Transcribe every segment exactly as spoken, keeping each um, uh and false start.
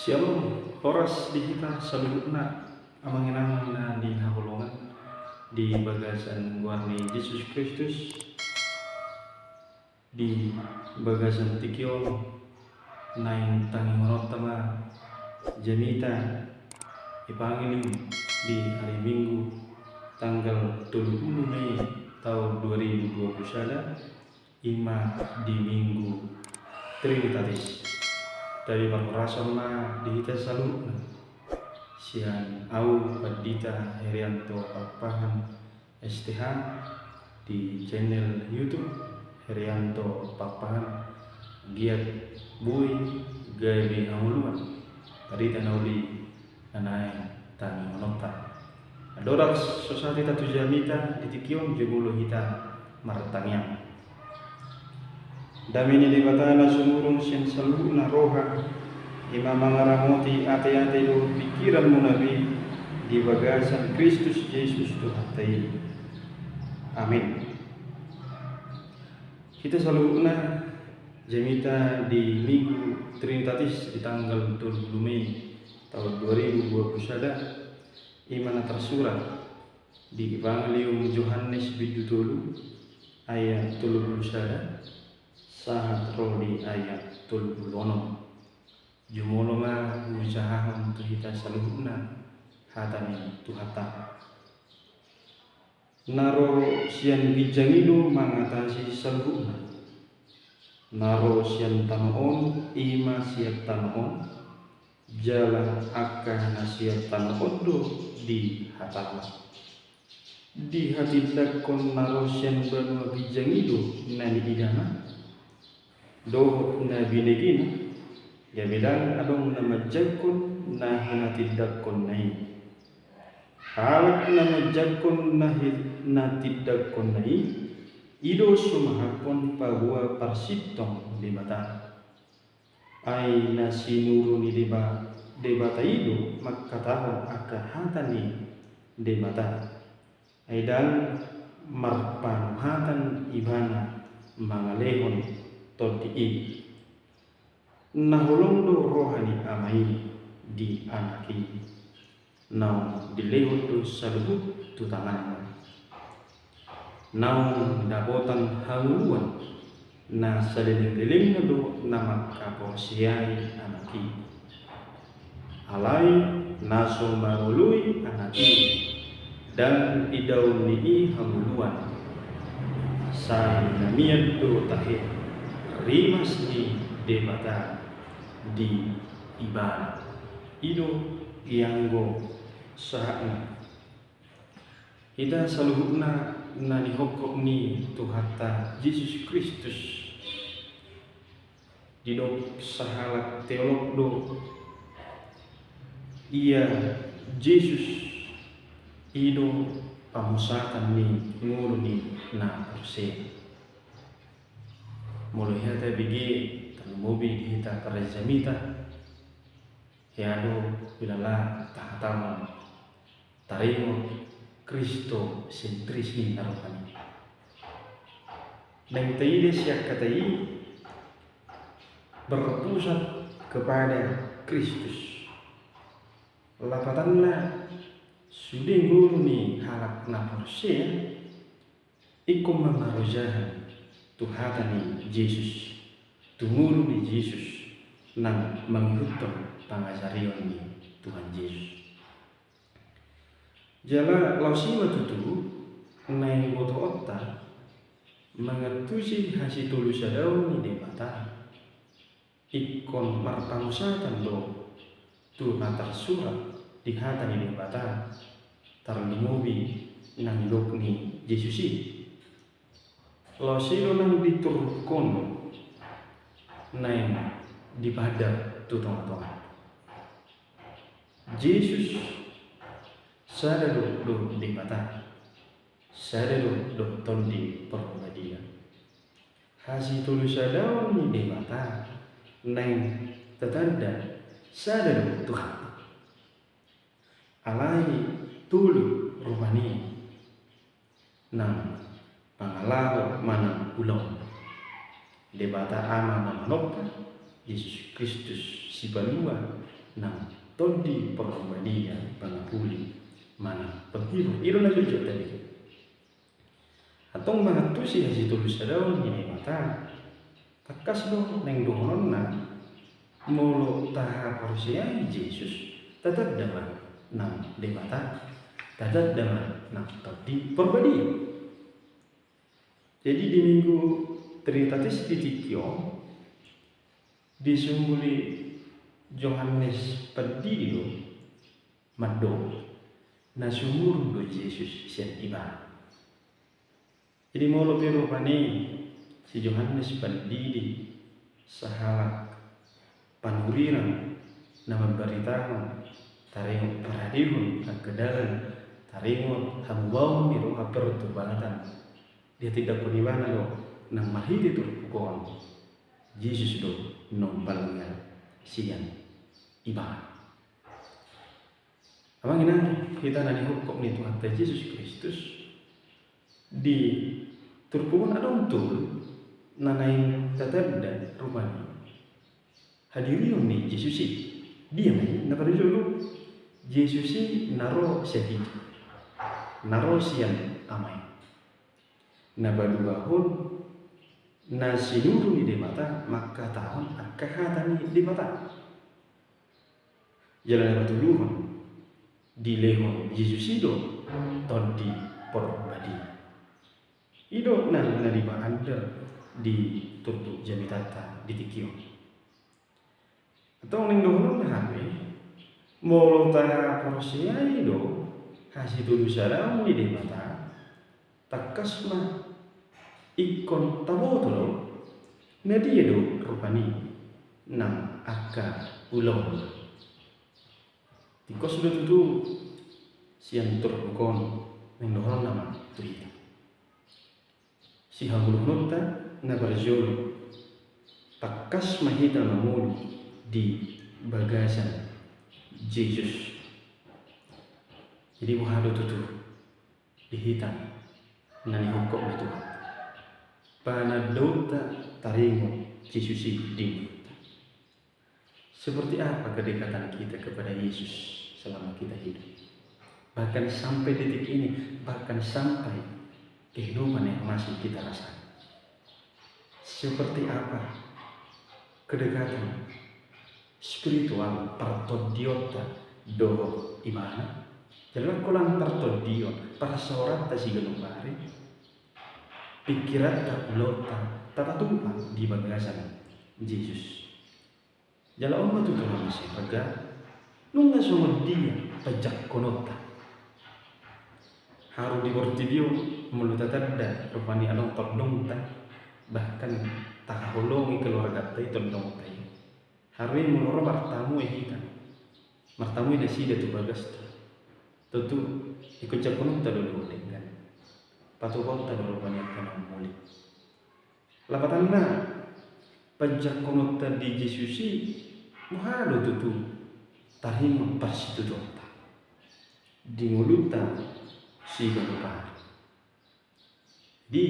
Syalom, horas di hita saluhutna, amang inang na hinaholongan di bagasan goar ni Jesus Kristus. Di bagasan tingki on naeng tangihononta ma jamita Evangelium di hari Minggu tanggal tolu pulu Mei taon dua ribu dua pulu sada, i ma di Minggu Trinitatis. Tabi parhorasan ma di hita saluhutna sian au Pandita Herianto Pakpahan, S T H, di channel YouTube Herianto Pakpahan, giat boi gabe hangoluan barita na uli na naeng tangihononta. Andorang so sahat hita tu jamita di tingki on, jumolo hita martangiang. Dame ni Debata na sumurung sian saluhutna roha, i ma mangaramoti ateate dohot pingkiranmuna be di bagasan Kristus Jesus Tuhanta i. Amin. Hita saluhutna jamita di Minggu Trinitatis di tanggal tolu pulu Mei taon dua ribu dua pulu sada, i ma na tarsurat di Evangelium Johannes bindu tolu ayat tolu pulu sada sahat ro di ayat tolu pulu onom. Jumolo ma hujahahon tu hita saluhutna hata ni Tuhanta. Na ro sian ginjang i do mangatasi saluhutna. Na ro sian tano on, i ma sian tano on, jala angka na sian tano on do dihatahon. Dihatindangkon na ro sian banua ginjang i do na niidana dohot na binegena, gabe ndang adong na manjangkon na hinatindangkonna i. Halak na manjangkon na hi-, na tindangkonna i, i do so mangakkon paboa parsintong Debata. Ai na sinuru ni Deba-, Debata i do mangkatahon angka hata ni Debata. Ai ndang marpanuhatan ibana mangalehon tondi i. Na holong do roha ni Ama i di Anak i. Naung dilehon do saluhut tu tanganna. Naung dapotan hangoluan na salelenglelengna do na mangkaporseai Anak i. Alai na so mangoloi Anak i, ndang idaon ni i hangoluan. Sai na mian do tahe rimas ni Debata di ibana. I do ianggo sahatna. Hita saluhutna na nihophop ni Tuhanta Jesus Kristus. Didok sahalak teolog do, ia Jesus i do pamusatan ni ngolu ni na porsea. Molo hea tabege, tarlumobi di hita parjamita, hea do hulala tahatahon taringot Kristosentrisme na rohani. Naeng taida sian hata i, berpusat kepada Kristus. Lapatanna, sude ngolu ni halak na porsea ingkon mangarojahan tu hata ni Jesus, tu ngolu ni Jesus, nang mangihuthon pangajarion ni Tuhan Jesus. Jala laos i ma tutu naeng botoonta mangantusi hasitolusadaon ni Debata. Ingkon marpamusatan do tu na tarsurat di hata ni Debata, tarlumobi na nidok ni Jesus i. Laos i do nang diturhuthon naeng dipaandar tu tongatonga. Jesus sada do dohot Debata, sada do dohot Tondi Porbadia. Hasitolusadaon ni Debata naeng tatanda sada do Tuhanta. Alai tolu rupani nang pangalaho manang ulaon. Debata Ama na manompa, Jesus Kristus Sipalua, nang Tondi Porbadia, pangapuli manang penghibur. I do na jotjot tadi. Antong mangantusi hasitolusadaon ni Debata, tangkas do naeng dohononna, molo tahaporseai Jesus, tatanda ma nang Debata, tatanda ma nang Tondi Porbadia. Jadi di Minggu Trinitatis di tingki on, disumuri Johannes Pandidi do mandok, na sumurung do Jesus sian ibana. Jadi molo pe rupani si Johannes Pandidi sahalak panurirang na mambaritahon taringot paradehon angka dalan, taringot hamubaon ni roha pertobatan, dihatindangkon ibana do nang marhite turpuk on Jesus do na umbalga sian ibana. Amang inang, hita na nihophop ni Tuhanta Jesus Kristus, di turpuk on adong tolu na naeng tatanda rupani hadirion ni Jesus i. Dia ma i? Na parjolo, Jesus i na ro sian hita, na ro sian Ama i. Na paduahon, na sinuru ni Debata mangkatahon angka hata ni Debata. Jala na patoluhon, dilehon Jesus i do Tondi Porbadia. I do na, na dipaandar di turpuk jamitanta di tingki on. Antong naeng dohononna hape, molo tahaporseai do hasitolusadaon ni Debata, tangkas ma ingkon taboto do na dia do rupani nang angka ulaonna. Tingkos do tutu sian turpuk on, naeng dohononna ma tu hita. Sihagolgolonta, na parjolo, tangkas ma hita mangolu di bagasan Jesus. Jadi boha do tutu di hita na nihophop ni Tuhan, panandaonta taringot Jesus i di ngolunta? Seperti apa kedekatan kita kepada Yesus selama kita hidup? Bahkan sampai detik ini, bahkan sampai kehidupan yang masih kita rasakan. Seperti apa kedekatan spiritual, partondionta dohot Ibana? Jala holan partondion, parsaoranta siganup ari, pingkiranta, ulaonta tapatupa di bagasan Jesus. Jala on ma tutu na masa paga, nunga songon dia panjangkononta. Haru di portibi on, molo tatanda rupani adong tondongta, bahkan tahaholongi keluarganta i tondongta i. Haru i molo ro martamu i hita, martamu i nasida tu bagasta, tontu ingkon jangkononta do denggan, patupaonta do rupani angka na umuli. Lapatanna, panjangkononta di Jesus i, boha do tutu taringot parsitutuonta di ngolunta siganup ari? Di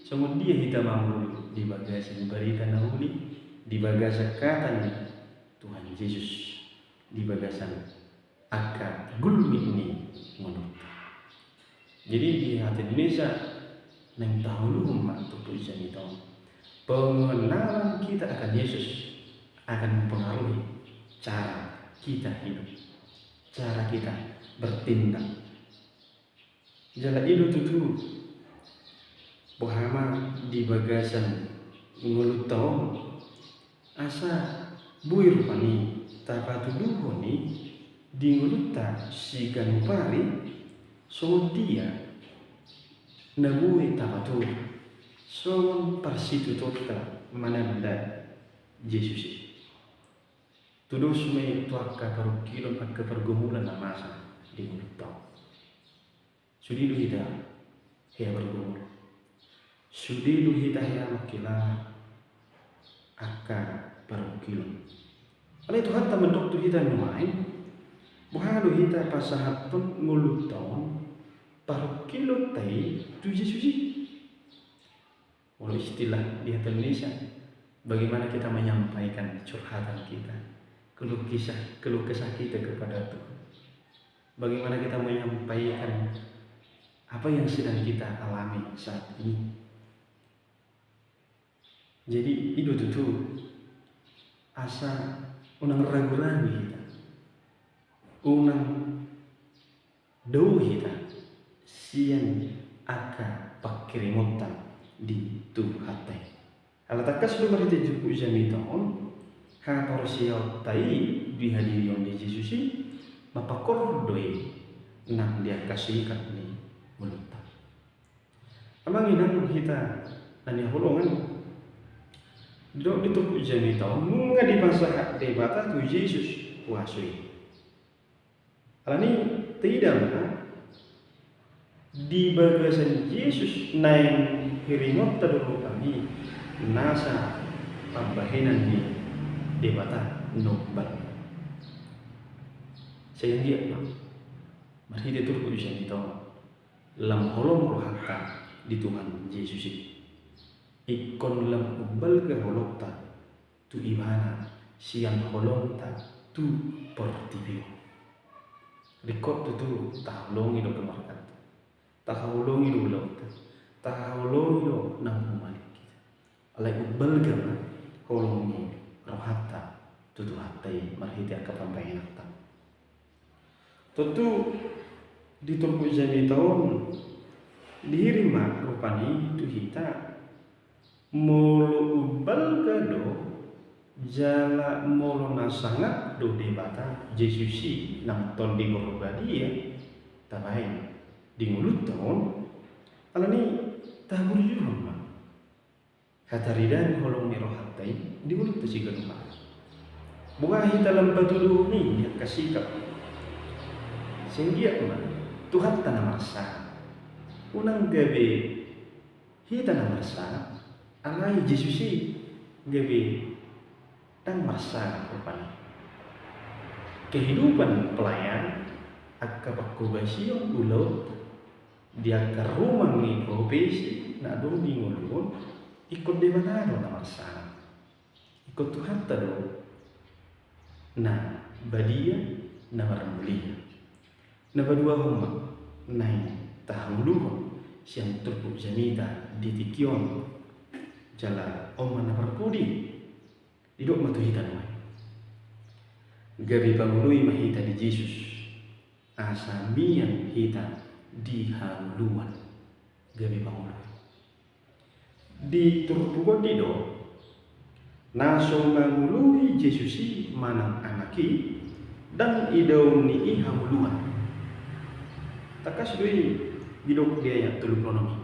songon dia hita mangolu di bagasan barita na uli, di bagasan hata ni Tuhan Jesus, di bagasan angka gulmit ni ngolunta. Jadi di hata Indonesia, naeng tahaluhon ma tu pujian i, pengenalan kita akan Yesus akan mempengaruhi cara kita hidup, cara kita bertindak. Jala i do tutu, boha ma di bagasan ngolunta on, asa boi rupani tapatuduhon i di ngolunta siganup ari, songon dia na boi tapatupa songon parsitutuonta mananda Jesus i. Tudos ma i tu angka parungkilon, angka pargumulan na masa di ngolunta on. Sude do hita hea bergumul. Sude do hita hea mangkilala angka parungkilon. Alai Tuhanta mandok tu hita nuaeng, boha do hita pasahathon ngolunta on, parungkilonta i tu Jesus i. Molo istilah di hata Indonesia, bagaimana kita menyampaikan curhatan kita, keluh kisah, keluh kesah kita kepada Tuhan. Bagaimana kita menyampaikan apa yang sedang kita alami saat ini. Jadi, i do tutu, asa unang ragu-ragu hita. Unang dao hita sian angka pangkirimonta di Tuhanta i. Ala tangkas do marhite turpuk jamita on, haporseaonta i di hadirion ni Jesus i, mampangkorhon do i nang di angka singkat ni ngolunta. Amang inang hita na hinaholongan, didok di turpuk jamita on, nunga dipasahat Debata tu Jesus huaso i. Alani i, taida ma, di bagasan Jesus naeng hirimon tadorop i, nasa pambahenan ni Debata na umbal. Sehingga ma, marhite turpuk jamita on, lam holong rohanta di Tuhan Jesus i. Ingkon lam umbalga holongta tu Ibana sian holongta tu portibi on. Ringkot tutu tahaholongi do keluarganta, tahaholongi do ulaonta, tahaholongi do na humaliang hita. Alai umbalga ma holong ni rohanta tu Tuhanta i marhite angka pambahenanta. Tontu di turpuk jamita on dihirim ma rupani tu hita, molo umbalga do jala molo na sangap do Debata Jesus i nang Tondi Porbadia tabaen di ngolunta on, alani i tahaburjuhon ma hataridaan holong ni rohanta i di ngolunta siganup ari. Boha hita lam patuduhon i di angka sikap. Sehingga ma Tuhanta na marsangap. Unang gabe hita na marsangap, alai Jesus i gabe ndang marsangap rupani. Kehidupan pelayan, angka pangkobasion ulaon, di angka rumang ni profesi na adong di ngolu on, ingkon Debata do na marsangap. Ingkon Tuhanta do na badia, na marmulia. Na paduahon ma naeng tahangoluhon sian turpuk jamita di tingki on, jala on ma na parpudi. Didok ma tu hita nuaeng, gabe pangoloi ma hita di Jesus, asa mian hita di hangoluan. Gabe pangoloi. Di turpuk on didok, na so mangoloi Jesus i manang Anak i, ndang idaon ni i hangoluan. Tangkas do i didok di ayat tolu pulu onom i.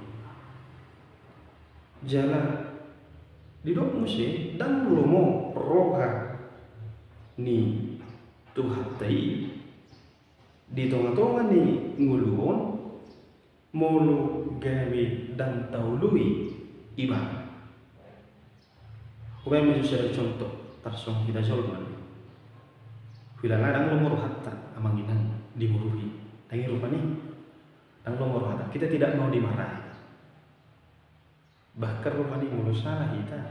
Jala didok muse, ndang lomo roha ni Tuhanta i di tongatonga ni ngolu on, molo gabe ndang taoloi Ibana. Hubaen ma jo sada contoh, tarsongon hita jolma. Huilala ndang lomo rohanta, amang inang, dimuruhi. Ndang i rupani, ndang lomo rohanta. Kita tidak mau dimarahi. Bahkan rupani molo sala hita,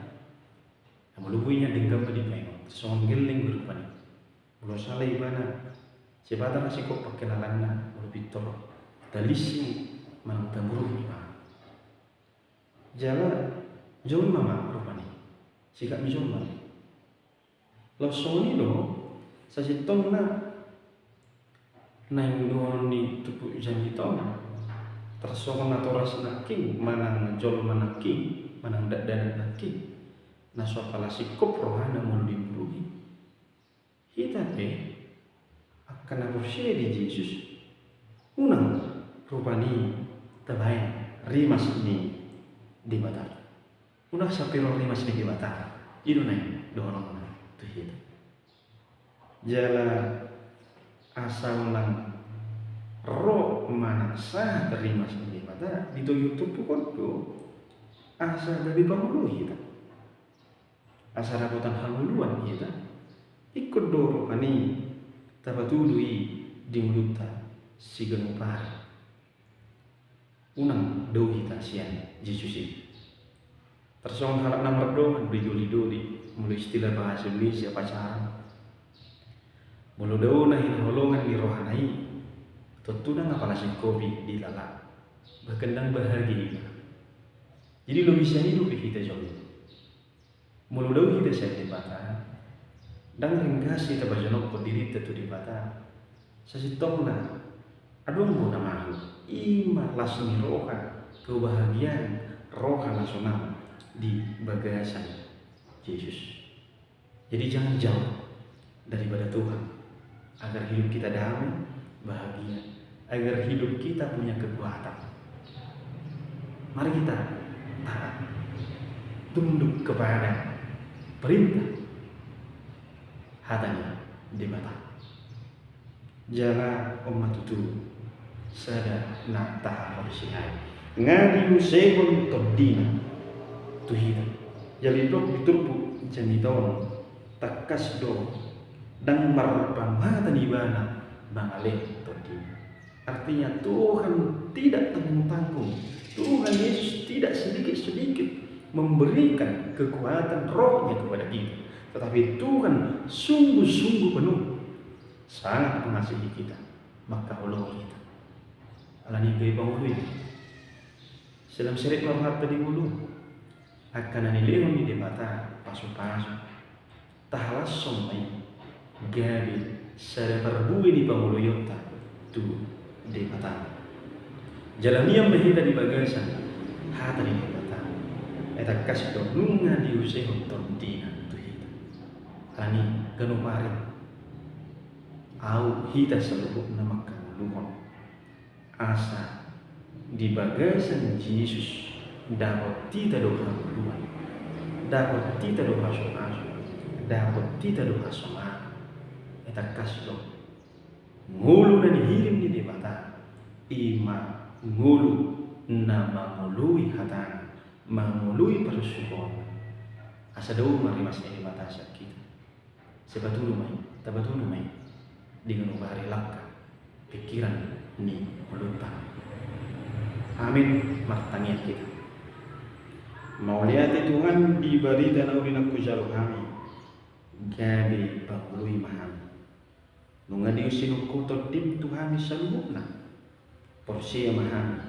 na molo boi nian denggan ma dipaingot, songon gelleng do rupani. Molo sala ibana, sai batal na singkop pangkilalanna, molo pintor talising manang tamuruhi ibana. Jala jolma ma rupani, sikap ni jolma. Laos songon i do, sasintongna naeng dohonon ni turpuk jamita on, tarsongon natoras nangkin, manang jolma nangkin, manang dakdanak nangkin, na so apala singkop rohana molo dimuruhi. Hita pe, angka na porsea di Jesus, unang rupani tabaen rimas ni Debata. Unang sampe ro rimas ni Debata. I do naeng dohononna tu hita. Jala asa unang ro manang sahat rimas ni Debata, ditogu turpuk on do asa gabe pangoloi hita. Asa dapotan hangoluan hita. Ingkon do rupani tapatudu i di ngolunta siganup ari. Unang dao hita sian Jesus i. Tarsongon halak na mardongan, didolidoli, molo istilah bahasa Indonesia pacaran. Molo dao na hinaholongan ni rohana i, tontu ndang apala singkopi dilala, bahkan ndang bahagia iba. Jadi lobi sian i dope hita jolo. Molo dao hita sian Debata, ndang ringgas hita pajonophon dirinta tu Debata. Sasintongna adong do na mahut, i ma las ni roha, kebahagiaan roha na sonang di bagasan Jesus. Jadi jangan jauh daripada Tuhan, agar hidup kita damai, bahagia, agar hidup kita punya kekuatan. Mari kita taat, tunduk kepada perintah hata ni Debata. Jala on ma tutu sada na tahaporseai, nga diusehon tondina tu hita. Jala didok di turpuk jamita on, tangkas do, ndang marpanuhatan ibana mangalehon tondina. Artinya Tuhan tidak tanggung-tanggung. Tuhan Yesus tidak sedikit-sedikit memberikan kekuatan rohnya kepada kita. Tetapi Tuhan sungguh-sungguh penuh sangat mengasihi kita, mangkaholongi hita. Alani i gabe pangoloi ma hita. Sai lam serep ma rohanta di ngolu. Angka na nilehon ni Debata pasupasu, tahalashon ma i gabe sada parbue ni pangoloionta tu Debata. Jala mian ma hita di bagasan hata ni Debata. Ai tangkas do nunga diusehon tondina tu hita. Alani i ganup ari ahu, hita saluhutna mangkangoluhon asa di bagasan Jesus dapot hita do hangoluan, dapot hita do hasohaso, dapot hita do hasonangan. Ai tangkas do, ngolu na nihirim ni Debata i ma ngolu na mangoloi hatana, mangoloi parsusuonna. Asa dao ma rimas ni Debata sian hita. Sai patudu ma i, tapatudu ma i di ganup ari langka, pikiran ni ngolunta. Amin. Martangiang hita. Mauliate Tuhan di barita na uli na hujalo hami, gabe pangoloi ma hami. Nunga diusehon Ho Tondim tu hami saluhutna. Porsea ma hami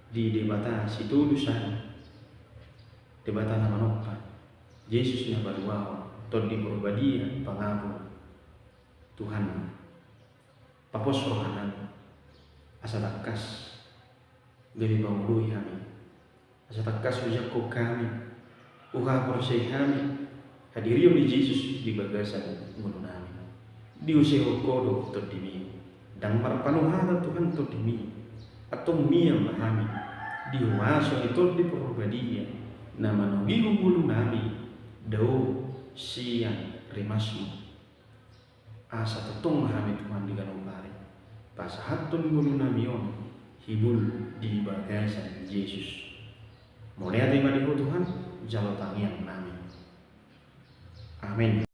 di Debata sitolu sada, Debata na manompa, Jesus na paluahon, Tondi Porbadia pangapul. Tuhan, papos rohanami asa tangkas gabe pangoloi hami, asa tangkas hujangkon hami, huhaporseai hami hadirion ni Jesus di bagasan ngolunami. Diusehon Ho do Tondim i, ndang marpanuhatan Tuhan Tondim i. Antong mian ma hami di huaso ni Tondi Porbadia na manogihon ngolunami dao sian rimasmu. Asa tongtong ma hami Tuhan di ganup ari pasahathon ngolunami on hibul di bagasan Jesus. Mauliate ma di Ho Tuhan, jalo tangiangnami. Amin.